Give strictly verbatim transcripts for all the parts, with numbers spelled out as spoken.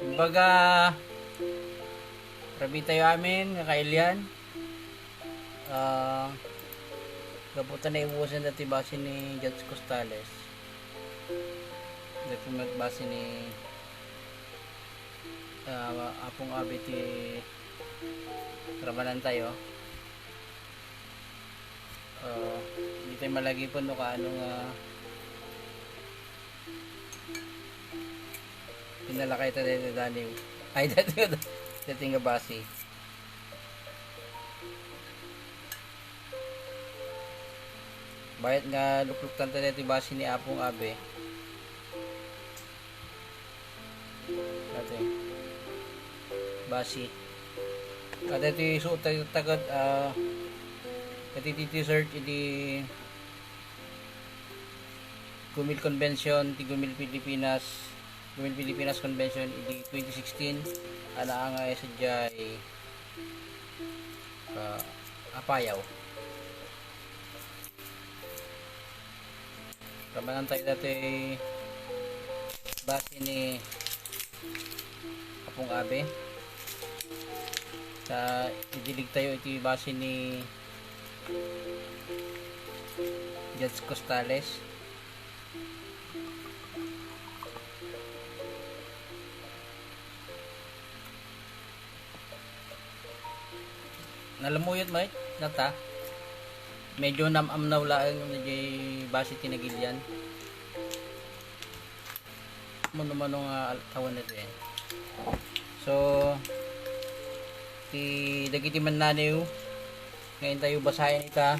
Kumbaga, rabii tayo amin nga kailian. Ah, gapu ta naibusan dati basi ni Judge Costales. Dati met basi ni, ah, Apong Abi ti ramanan tayo. Ah, di tayo malagipon no kaano nga pinalakay ta daytoy daniw. Ay, dati, dati nga basi. Bayat nga lukluktan ta daytoy basi ni Apong Abi. Dati. Basi. Kada ti suot tayo tagad, ah, dati ti t-shirt, idi Gumil Convention, ti Gumil Pilipinas, Gumil Pilipinas Convention, idi twenty sixteen, ana nga sadiay, ah, Apayao. Ramanan tayo dati basi ni Apong Abi. Ta idilig tayo iti basi ni Judge Costales. Nalamuyot met data. Medyo nam-amnaw laeng daydiay basi ti nagilian. Mano-mano nga al-, awan na din. So, ti dagiti mannaniw, ngayon tayo basahin ita.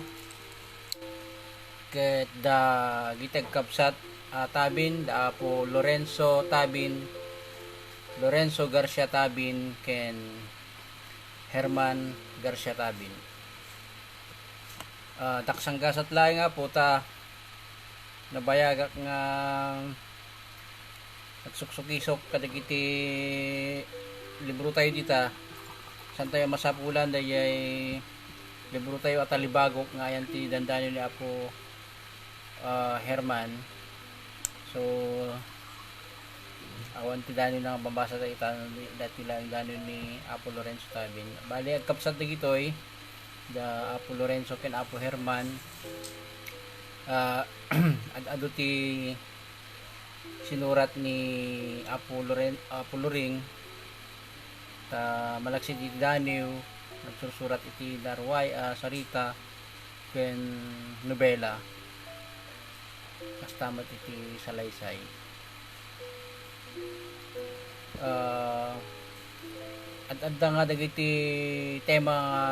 Ket dagiti agkabsat a Tabin, da Apo Lorenzo Tabin, Lorenzo Garcia Tabin, ken Herman Garcia Tabin. Ah, daksanggasat laeng, Apo, ta nabayagak nga agsuksukisok kadagiti libro tayo dita. Saan tayo masapulan dayay libro tayo a talibagok nga ayan ti dandani ni Apo, ah, Herman. So, awan ti daniw na nga mabasa ta ita, dati lang daniw ni Apo Lorenzo Tabin. Bali, agkabsat dagitoy, da Apo Lorenzo ken Apo Herman, ah, ad-adu ti sinurat ni Apo Loren-, Apo Loring, ta malaksid iti daniw, nagsursurat iti naruay a sarita ken nobela, kasta met iti salaysay. Ah, ad-adda nga dagiti tema nga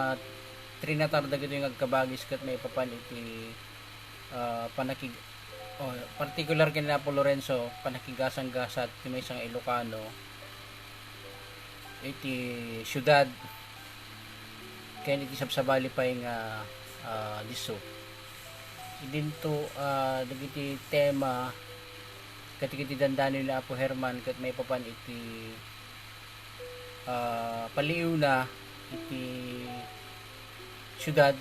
trinatar dagitoy nga agkabagis ket maipapan iti, ah, panakig-, oh, partikular ken Apo Lorenzo, panakigasanggasat ti maysa nga Ilocano iti siudad ken iti sabsabali pay nga, ah, disso. Idinto, ah, dagiti tema ket iti dandani ni Apo Herman ket maipapan iti, ah, paliiwna iti siudad,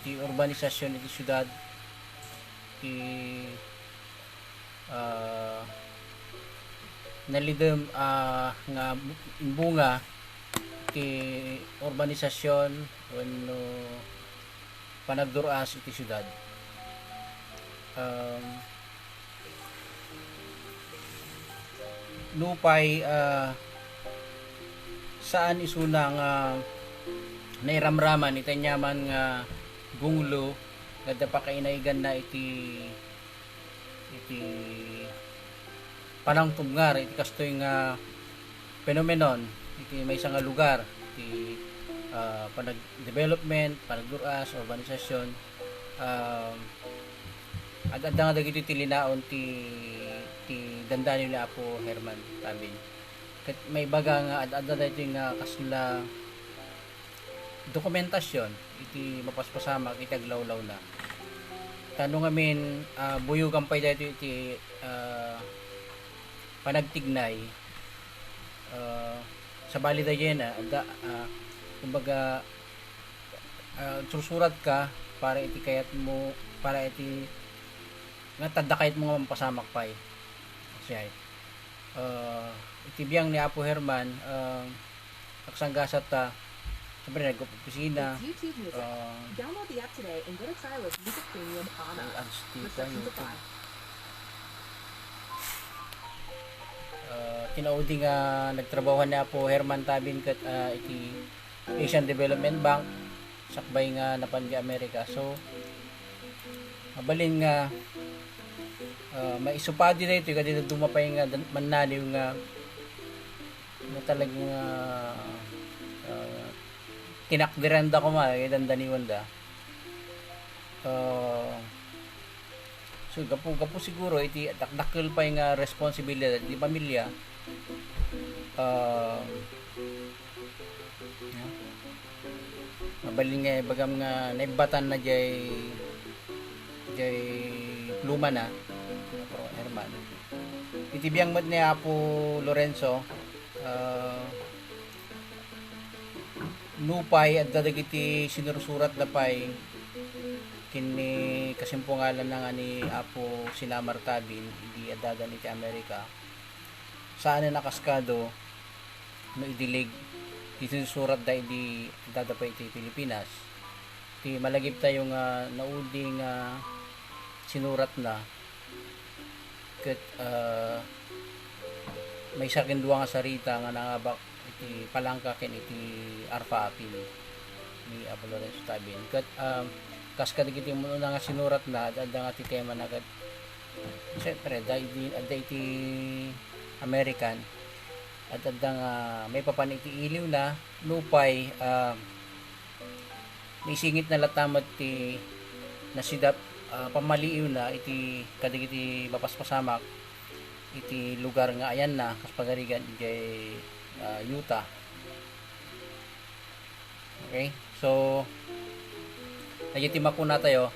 ti urbanisasyon iti siudad, ti, ah, nalidem, ah, nga imbunga ti urbanisasyon wenno panagdur-as iti siudad. Um, nupay, ah, saan isuna nga nairamraman iti aniaman nga gunglo nga adda pakainaiganna iti, iti panangtubngar iti kastoy nga phenomenon iti maysa nga lugar, iti, ah, panag-, development, panagdur-as, urbanisasyon. Um, ad-adda nga dagitoy ti linaon ti, ti dandani ni Apo Herman Tabin. Ket maibaga nga ad-adda daytoy nga kasla dokumentasyon iti mapaspasamak iti aglawlawna. Ta no ngamin, ah, buyogan pay daytoy iti, ah, panagtignay, ah, sabali daydiay na, adda, ah, kumbaga, ah, agsursuratka para iti kayatmo, para iti nga tadda kayatmo nga mapasamak pay. Siya, ah, iti biang ni Apo Herman, ah, agsanggasat ta, siyempre, nag-opisina. It's YouTube Music. Ah, Download the app today and get a trial of Music Premium on us. Ads ti Restrictions tayo. Apply. Ah, tinaudi nga nagtrabahoan ni Apo Herman Tabin ket, ah, iti Asian Development Bank, sakbay nga napan di Amerika. So, mabalin nga, ah, maisupadi daytoy, kadi dadduma pay nga dan-, mannaliw nga, nga talaga nga, ah, tinakderanda koma, eh, dandaniwanda. Ah, so, gapu, gapu siguro iti dakdakkel pay nga responsibilidad iti pamilya, ah, mabalin nga ibagam nga naibbatan na jay, jay pluma na, Apo Herman. Iti biang met ni Apo Lorenzo, ah, nupay adda dagiti sinursuratda pay ken ni kasimpungalanna nga ni Apo Sinamar Tabin idi addadan iti Amerika. Saan a nakaskado no idilig ti sinursuratda idi addada pay iti Pilipinas. Ti malagiptayo nga naudi nga sinuratna ket, ah, maysa ken dua nga sarita nga nangabak iti palangka ken iti arfa apil ni Apo Lorenzo Tabin. Ket, ah, kas kadagiti umuna nga sinuratna, adda nga ti temana ket, siyempre, adda iti, adda iti American, at adda nga maipapan iti iliwna, nupay, ah, naisingitna latta met ti nasidap, ah, pammaliiwna iti kadagiti mapaspasamak iti lugar nga ayanna, kas pagarigan idiay, ah, Utah. Okay? So, dagiti makunatayo,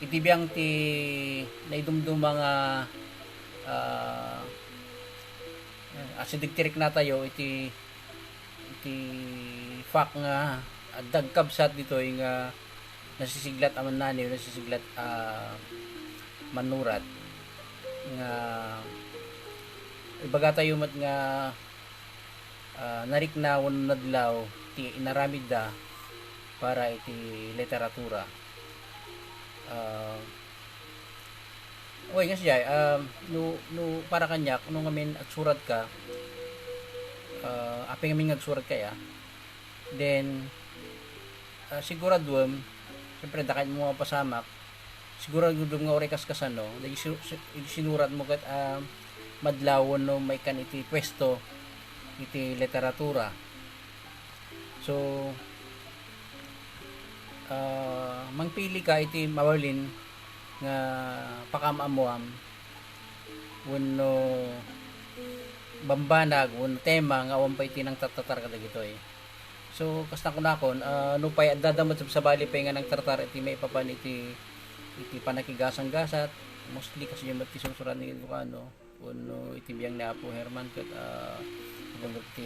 iti biang ti naidumduma nga, ah, asideg ti riknatayo iti, iti fact nga adda agkabsat ditoy nga nasisiglat a mannaniw, nasisiglat a mannurat, nga ibagatayo met nga, ah, narikna wenno nadlaw ti inaramidda para iti literatura. Ah, Uy, nga siya, um, no, no, para kaniak, no ngamin agsurat ka, uh, apay ngamin nga agsurat ka, ya. Then, uh, siguraduem, siyempre, dakay mo mapasamak, siguraduem nga uray kas kasano, dagiti su-, su-, sinurat mo ket, um, madlawon no maikan iti pwesto iti literatura. So, ah, mangpili ka iti mabalin nga pakaam-ammoam wenno bambanag wenno tema nga awan pay iti nangtartartar kadagitoy. So, kas nakunakon, ah, nupay addada met sabsabali pay nga nangtartar iti maipapan iti, iti panakigasanggasat, mostly kastoy met ti sursurat ni Ilocano. Wenno iti biang ni Apo Herman ket, ah, wenno ti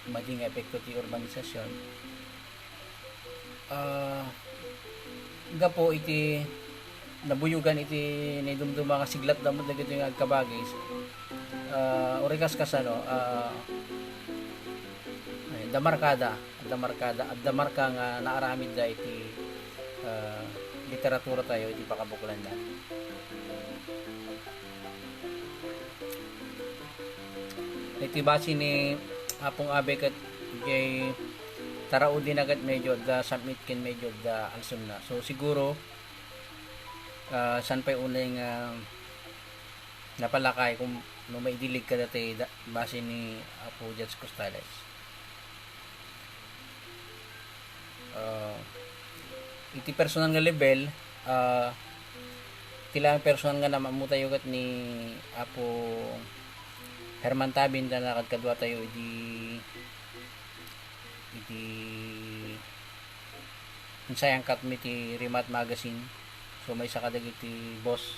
madi nga epekto ti urbanisasyon. Ah, gapu iti nabuyogan iti naidumduma nga siglatda met dagitoy nga agkabagis, ah, uray kas kasano, ah, ay, damarkada. Adda markada, adda marka nga naaramidda iti, ah, literatura tayo iti pakabuklanna. Iti basi ni Apong Abe ket jay taraudina ket medyo adda submit ken medyo adda alsemna. So siguro, ah, saan pay unay nga napalakay kung no maidilig ka dati da-, basi ni Apo Judge Costales. Ah, iti personal nga level, ah, ti laeng personal nga namammo tayo ket ni Apo Herman Tabin, ta nakadkadua tayo idi, idi insayangkatmi ti Rimat Magazine. So, maysa kadagiti boss,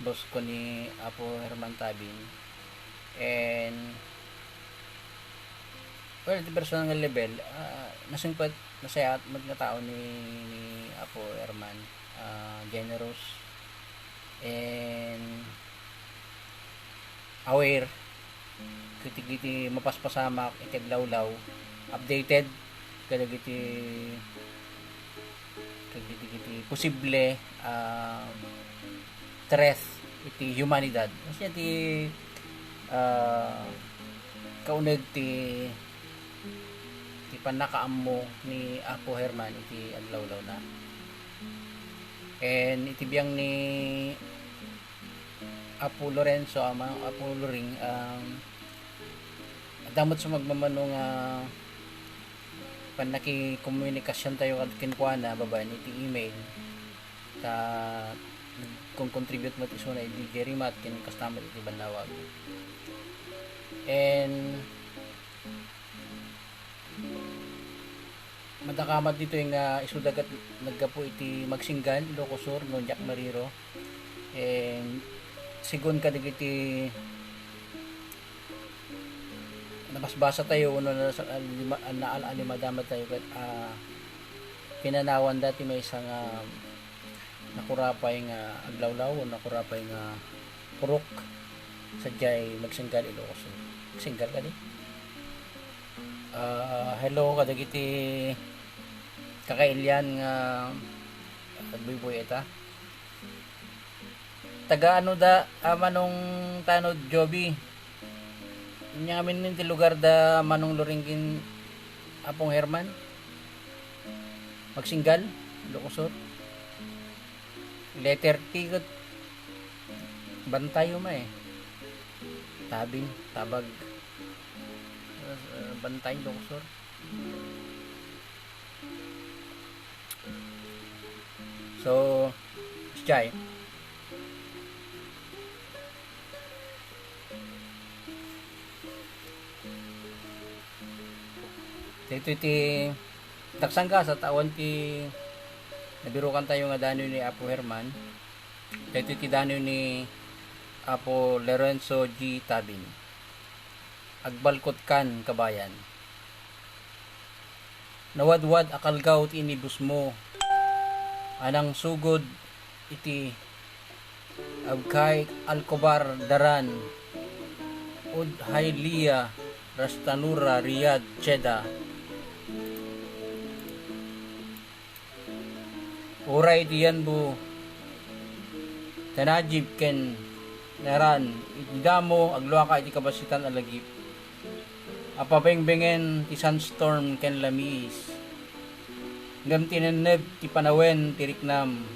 boss ko ni Apo Herman Tabin. And, well, iti personal nga level, ah, nasingpet, nasayaat met nga tao ni, ni Apo Herman. Ah, generous and aware ket dagiti mapaspasamak iti aglawlaw, updated kadagiti, kadagiti posible a threat iti humanidad. Kasi ti, ah, kauneg ti, ti pannakaammo ni Apo Herman iti aglawlawna. And iti biang ni Apo Lorenzo, ama, Apo Loring, um, adda met sumagmamano nga pannakikomunikasiontayo kad kenkuana babaen iti email. Ta nagkon-contribute met isuna idi Jerry Mat ken kasta met iti bannawag. And madakamat ditoy nga isuda ket naggapu iti Magsinggal, Ilocos Sur, no diak mariro. And segun kadagiti nabasbasatayo wenno nasa-, alima-, naal-alimada tayo ket, ah, pinanawanda ti maysa nga nakurapay nga aglawlaw, nakurapay nga purok, sadiay Magsinggal, Ilocos Sur. Magsinggal kadi? Ah, hello kadagiti kakailian nga agbuybuy ita. Taga ano da, ah, Manong Tanod Joby? Ania ngamin ti lugar da Manong Loring ken Apong Herman? Magsinggal, Ilocos Sur. Letter T ket Bantay uma eh. Tabin, Tabag. Ah, Bantay, Ilocos Sur. So, sadiay. Daytoy ti taksanggasat awan ti nabirukantayo nga danoy ni Apo Herman. Daytoy ti danoy ni Apo Lorenzo G. Tabin. Agbalkotkan, kabayan. Nawadwad a kalgaw ti inibusmo a nangsugod iti Abqaiq, Alcobar, Dhahran, Udhailiya, Ras Tanura, Riyadh, Jeddah. Uray iti Yanbu, Tanajib ken Nahran, iti damo, agluaka iti kabasitan a lagip. Apabengbengen ti sandstorm ken lamiis. Ngem tinenneb ti panawen ti riknam.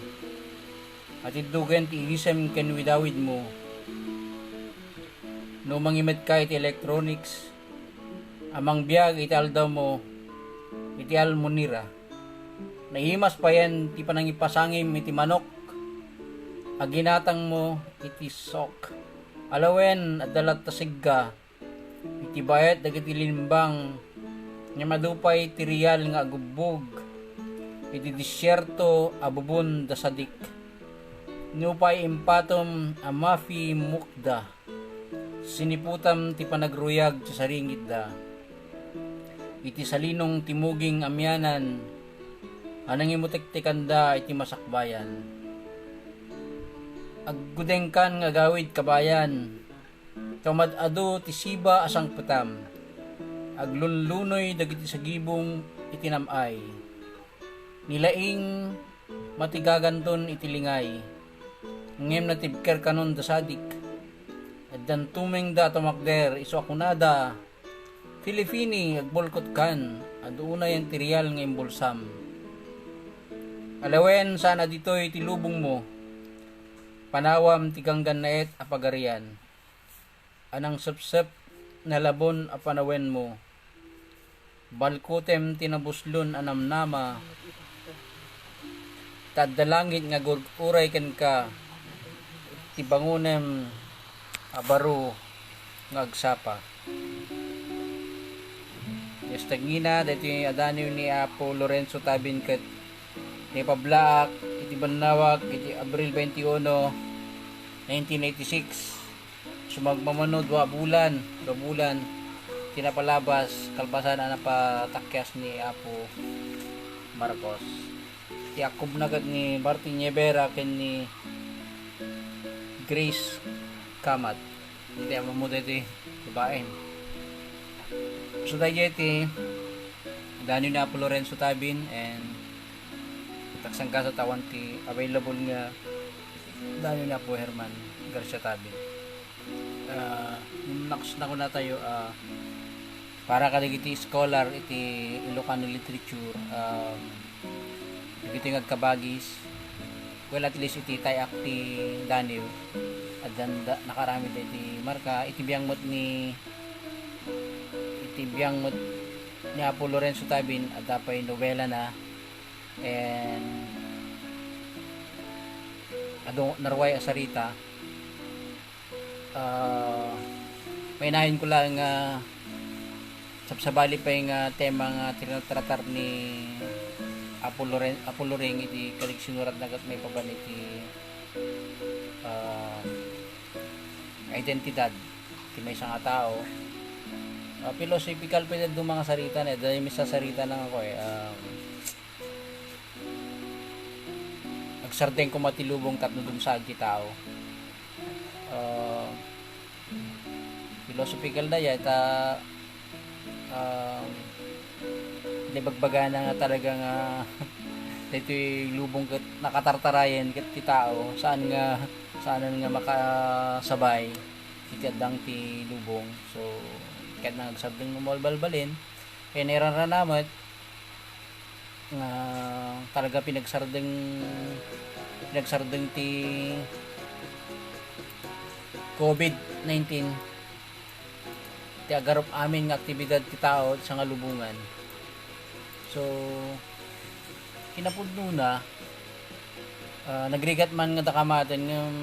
Atiddogen ti ilisem ken widawidmo. No mangimetka iti electronics, a mangbiag iti aldawmo iti Almonira. Naimas payen ti panangipasangim iti manok a ginatangmo iti sok. Alawen, adda latta sigga iti baet dagiti limbang, ngem adu pay ti real nga agubbog iti desierto a bubon da sadik. Nupay impatom a mafi mukda, siniputam ti panagruyag ti saringitda. Iti salinong ti muging amianan a nangimutektekanda iti masakbayan. Aggudengkan nga agawid, kabayan, ta umad-adu ti siba a sangpetam. Aglunlunoy dagiti sagibong iti nam-ay. Ni laing matigaganton iti lingay, ngem natibkerkanon da sadik. Addan tumengda a tumakder isu a kunada, "Filifini, agbolkotkan, adu unayen ti real nga imbulsam." Alawen, saan a ditoy ti lubongmo. Panawam ti ganggannaet a pagarian a nangsepsep, nalabon a panawenmo. Balkotem ti nabuslon a namnama, ta adda langit nga agur-uray kenka, ti bangonem a baro nga agsapa. Yes, tagngina, daytoy a danoy ni Apo Lorenzo Tabin ket naipablaak iti bannawag iti Abril twenty-one, nineteen eighty-six. Sumagmamano dua bulan, dua bulan ti napalabas kalpasan a napatakyas ni Apo Marcos. Ti akkubna ket ni Martin Nievera ken ni Grace Kamat. Iti ammo daytoy Babaen. So, daydiay ti Daniw ni Apo Lorenzo Tabin and taksangkasat awan ti available nga Daniw ni Apo Herman Garcia Tabin. Ah, nung nakus-, nakunatayo, ah, para kadagiti scholar iti Ilocano literature, um, dagiti nga agkabagis, well, at least iti tay-ak ti Daniw, addan da, nakaramid iti marka, iti biang met ni, iti biang met ni Apo Lorenzo Tabin, adda pay nobela na, and adu, naruay a sarita. Ah, mainayon ko lang nga sabsabali pay nga tema nga tinatratar ni Apo Loren-, Apo Loring iti kadigsinuratna ket maipapan iti, ah, identidad ti maysa nga tao. Ah, philosophical pay daytoy nga sarita na, daytoy misasarita na nga ko eh. Um, agsardeng koma ti lubong tapno dumsaag ti tao. Ah, philosophical dayta, ah, ibagbagana nga talaga nga daytoy lubong ket nakatartarayen ket ti tao, saan nga, saanen nga makasabay iti addang ti lubong. So, ket nga agsardeng no mabalbalin, kay nairarana met nga talaga pinagsardeng, pinagsardeng ti covid nineteen ti agarup amin nga aktibidad ti tao sa nga lubongan. So, kinapudnona, ah, nagrigat man nga dakamaten ngem,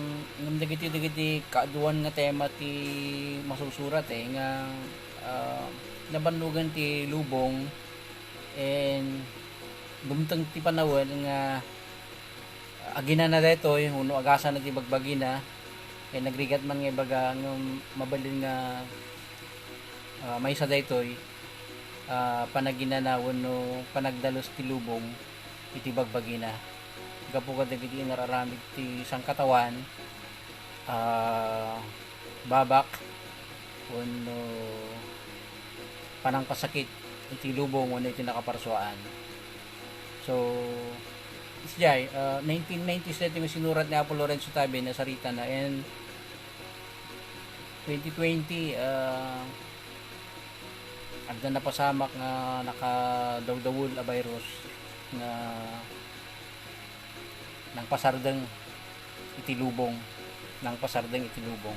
ngem dagiti, dagiti kaaduan nga tema ti masusurat eh, nga, ah, nabannogan ti lubong, and dumteng ti panawen nga aginana daytoy, wenno agasana ti bagbagina, ket nagrigat man nga ibaga nga mabalin nga, ah, maysa daytoy, ah, panaginana wenno panagdalus ti lubong iti bagbagina. Gapu kadagiti inar-aramid ti sangkatawan, ah, babak, wenno panangpasakit iti lubong wenno iti nakaparsuaan. So, isdiay, ah, nineteen nineties daytoy nga sinurat ni Apo Lorenzo Tabin a sarita na, and twenty twenty, ah, adda napasamak nga nakadawdawel a virus nga nangpasardeng iti lubong, nangpasardeng iti lubong.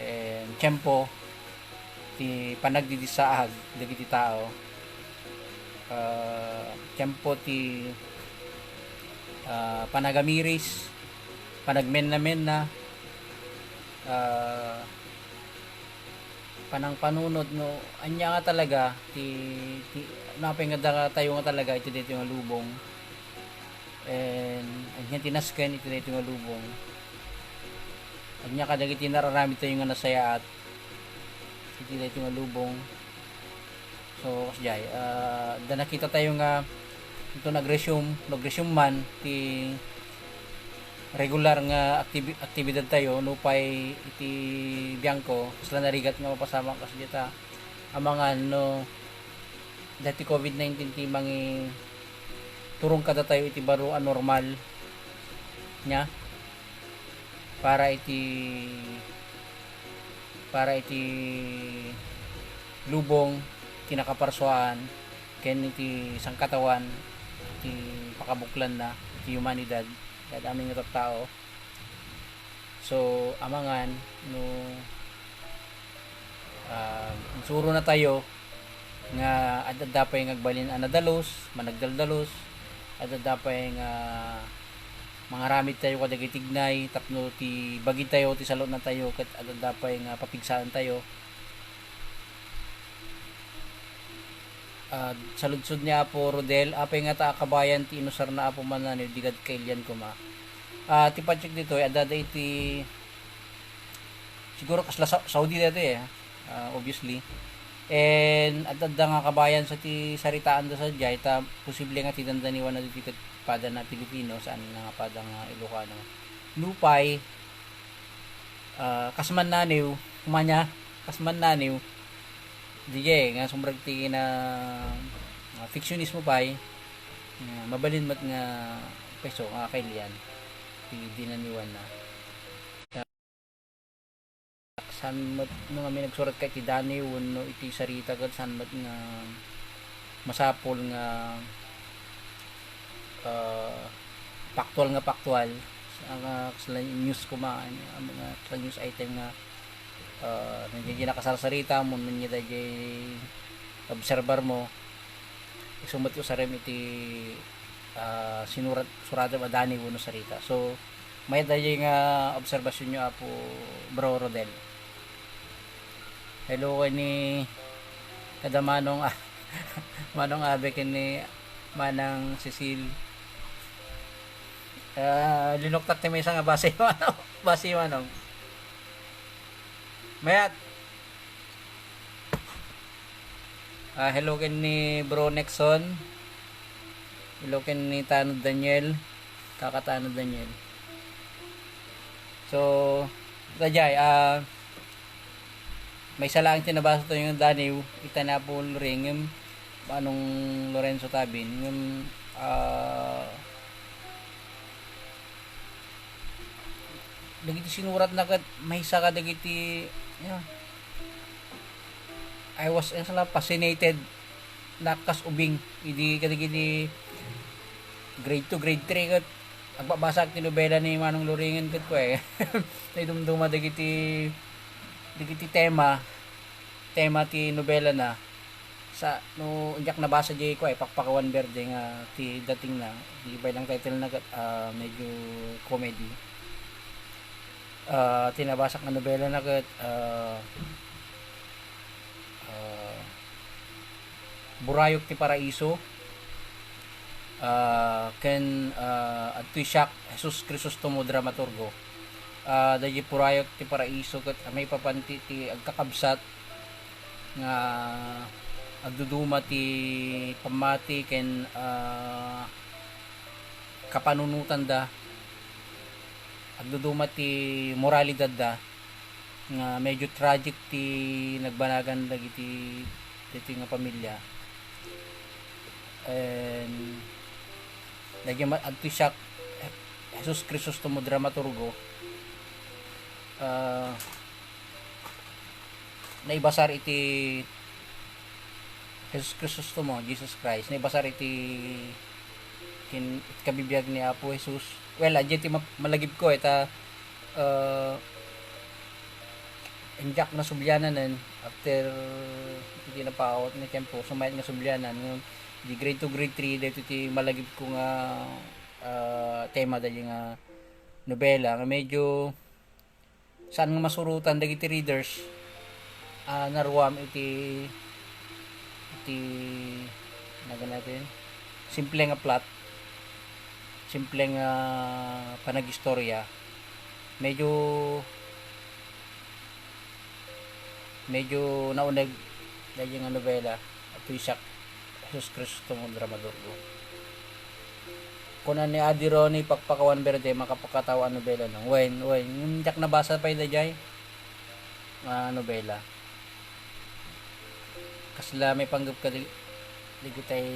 Eh, tiempo ti panagdidisaag dagiti tao. Ah, tiempo ti, ah, panagamiris, panagmenna-menna, ah, panangpanunot no ania nga talaga ti, ti, napay nga datayo nga talaga iti daytoy nga lubong. And ania ti nasken iti daytoy nga lubong. Ania kadagiti nararamid tayo nga nasayaat iti daytoy nga lubong. So, kasdiay, ah, da nakita tayo nga ito nag-resume, nag-resume man ti regular nga aktibi-, aktibidad tayo, nupay iti biangko, kasla narigat nga mapasamak kas dita. Amangan no dati covid nineteen ti mangi turong kadatayo iti baro a normal niya para iti, para iti lubong, iti nakaparsuaan, ken iti sangkatawan, iti pakabuklanna, iti humanidad, ket amin nga tattao. So, amangan no, ah, insurona tayo nga ad-adda pay nga agbalin a nadalus, managdaldalos, ad-adda pay nga mangaramid tayo kadagiti tignay tapno ti bagitayo, ti salunatayo, ket ad-adda pay nga papigsaentayo. Ah, saludsod ni Apo Rodel, apay ngata a kabayan ti inusarna, Apo Mananio, di kad kailian koma? Ah, ti patiek ditoy, adda iti, siguro kasla Sa-, Saudi daytoy eh, ah, obviously. And adda nga kabayan sa ti saritaanda sadiay, ta posible nga ti dandaniwan na ditoy ket pada na Pilipino, saan nga pada nga Ilocano. Nupay, Ah, kas mannaniw, kumanya, kas mannaniw, diay nga sumrek ti na, ah, fiksionismo pay, nga mabalin met nga peso nga kailian ti dinaniwanna. Saan met no amin nagsurat ka iti daniw wenno iti sarita ket saan met nga masapul nga, ah, paktual nga paktual, sa nga kasla news koma, ano, nga kasla news item nga, ah, nandiay nakasarsarita mo, nandiay daydiay obserbar mo, isu met usarem iti, ah, sinurat, suratem a daniw wenno sarita. So, mayat daydiay nga obserbasionyo, Apo Bro Rodel. Hello ken ni kada Manong, ah, Manong Abe ken ni Manang Cecil. Ah, linuktak ti maysa nga basi, Manong. Basi, Manong. Mayat. Ah, hello ken ni Bro Nexon. Hello ken ni Tanod Daniel. Kaka Tanod Daniel. So, daydiay, ah, maysa laeng ti nabasa tayo nga daniw, ita ni Apo Loring, ngem Manong Lorenzo Tabin, ngem, ah, dagiti sinuratna ket maysa kadagiti, you know, I was, ano, fascinated, nakas ubing idi kadagiti grade two, grade three ket agbabasa ti nobela ni Manong Loring ket kua, naidumduma dagiti, dagiti tema, tema ti nobela na. Sa, no, diak nabasa di kua, Pakpakawan Berde nga ti dating na, di ba lang title na ket, ah, medyo comedy. Ah, ti nabasak nga nobela na ket, ah, ah, Burayok ti Paraiso, ah, ken, ah, Adtoy Siak, Jesus Crisostomo, dramaturgo. Ah, daydi Burayok ti Paraiso ket maipapan ti, ti agkakabsat nga agduduma ti pammati ken, ah, kapanunotanda, agduduma ti moralidadda, nga medyo tragic ti nagbanagan dagiti, dagiti nga pamilya. And dagiti ma-, Adtoy Siak, Jesus Crisostomo, dramaturgo, ah, naibasar iti Jesus Crisostomo, Jesus Christ, naibasar iti kin-, iti kabibiag ni Apo Jesus. Well, adda ti ma-, malagipko, eh, ta, uh, diak nasubliananen after iti napaut nga tiempo, sumayat nga sublianan, ngem di grade two, grade three, daytoy ti malagipko nga, ah, tema daydi nga nobela nga medyo saan nga masurotan dagiti readers, ah, naruam iti, iti, nagan natin, simple nga plot, simple nga panagistorya. Medyo, medyo nauneg daydi nga nobela, Adtoy Siak, Jesus Crisostomo, dramaturgo. Kuna ni Adi Ronnie Pakpakawan Berde, makapakatawa a nobela no. Wen, wen, ngem diak nabasa pay daydiay a nobela. Kasla maipanggep kadi, dagitay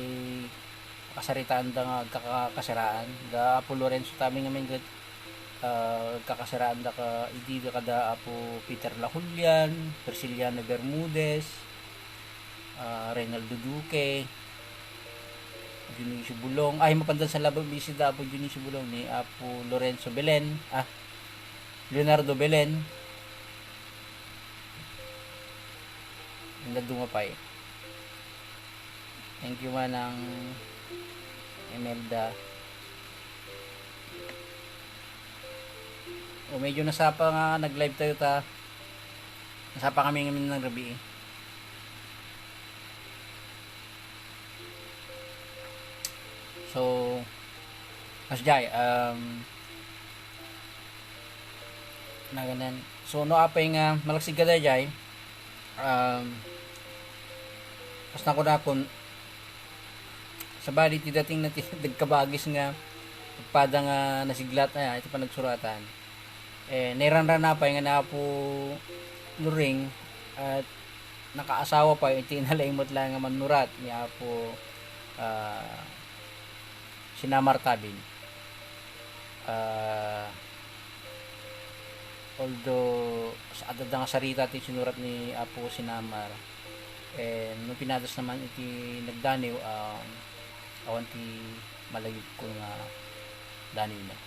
kasaritaanda nga agkakasaraan. Da Apo Lorenzo Tabin ngamin ket, ah, agkakasaraanda ka, idi da kada Apo Peter Lajulian, Prisciliano Bermudez, ah, Reynaldo Duque, Dionisio Bulong. Ay, mapanda sa labag bisita Apo Dionisio Bulong ni Apo Lorenzo Belen, ah, Leonardo Belen. Ang daduma pay. Thank you, Manang Imelda. O, medyo nasapa nga nag-live tayo ta. Nasapa kami ngamin ng rabii. So, Mas Jai, um, naganan. So, no apay nga malagsigka dayjay, um, kas nakunakon, sabali ti dating na ti nagkabagis nga pada nga nasiglat, ay, iti panagsuratan. Eh, nairanrana pay nga ni Apo Loring, at nakaasawa pay iti nalaing met laeng nga mannurat ni Apo, ah, Sinamar Tabin. Ah, although, sa-, adda nga sarita ti sinurat ni Apo Sinamar, eh, no pinadas naman iti nagdaniw, ah, awan ti malayubko nga daniwna.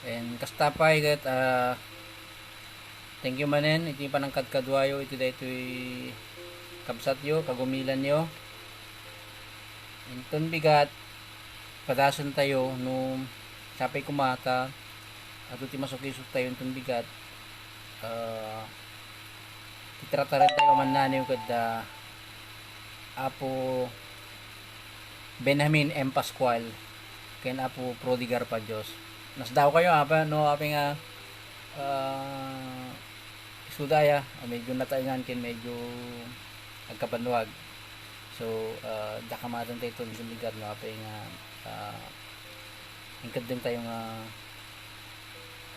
And kasta pay ket, ah, thank you manen iti panangkadkaduayo iti daytoy kabsatyo, kagumilanyo. Inton bigat, padasentayo no sapay koma ta adu ti masukisok tayo inton bigat. Ah, titrataran tayo a mannaniw kadda Apo Benjamin M. Pascual ken Apo Prodigar Padios. Nasdaaw kayo, apa, no, apay nga, ah, isuda aya, ah, medyo nataengan ken medyo agkabanwag. So, ah, dakamaten tayo ton suligan, no, apay nga, ah, inkeddeng tayo nga,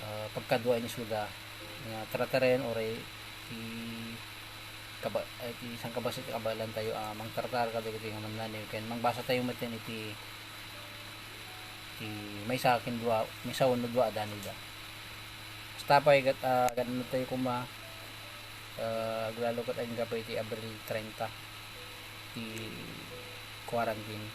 ah, pagkadua ni isuda nga trataren, uray ti kaba-, ay, ti sangkabassit nga kabaelan tayo a mangtartar kadagiti nga mannaniw ken mangbasa tayo met iti, ti maysa ken dua, maysa wenno dua a daniwda. Kasta pay ket, ah, agannad tayo koma, ah, aglalo ket agingga pay ti Abril treinta ti quarantine.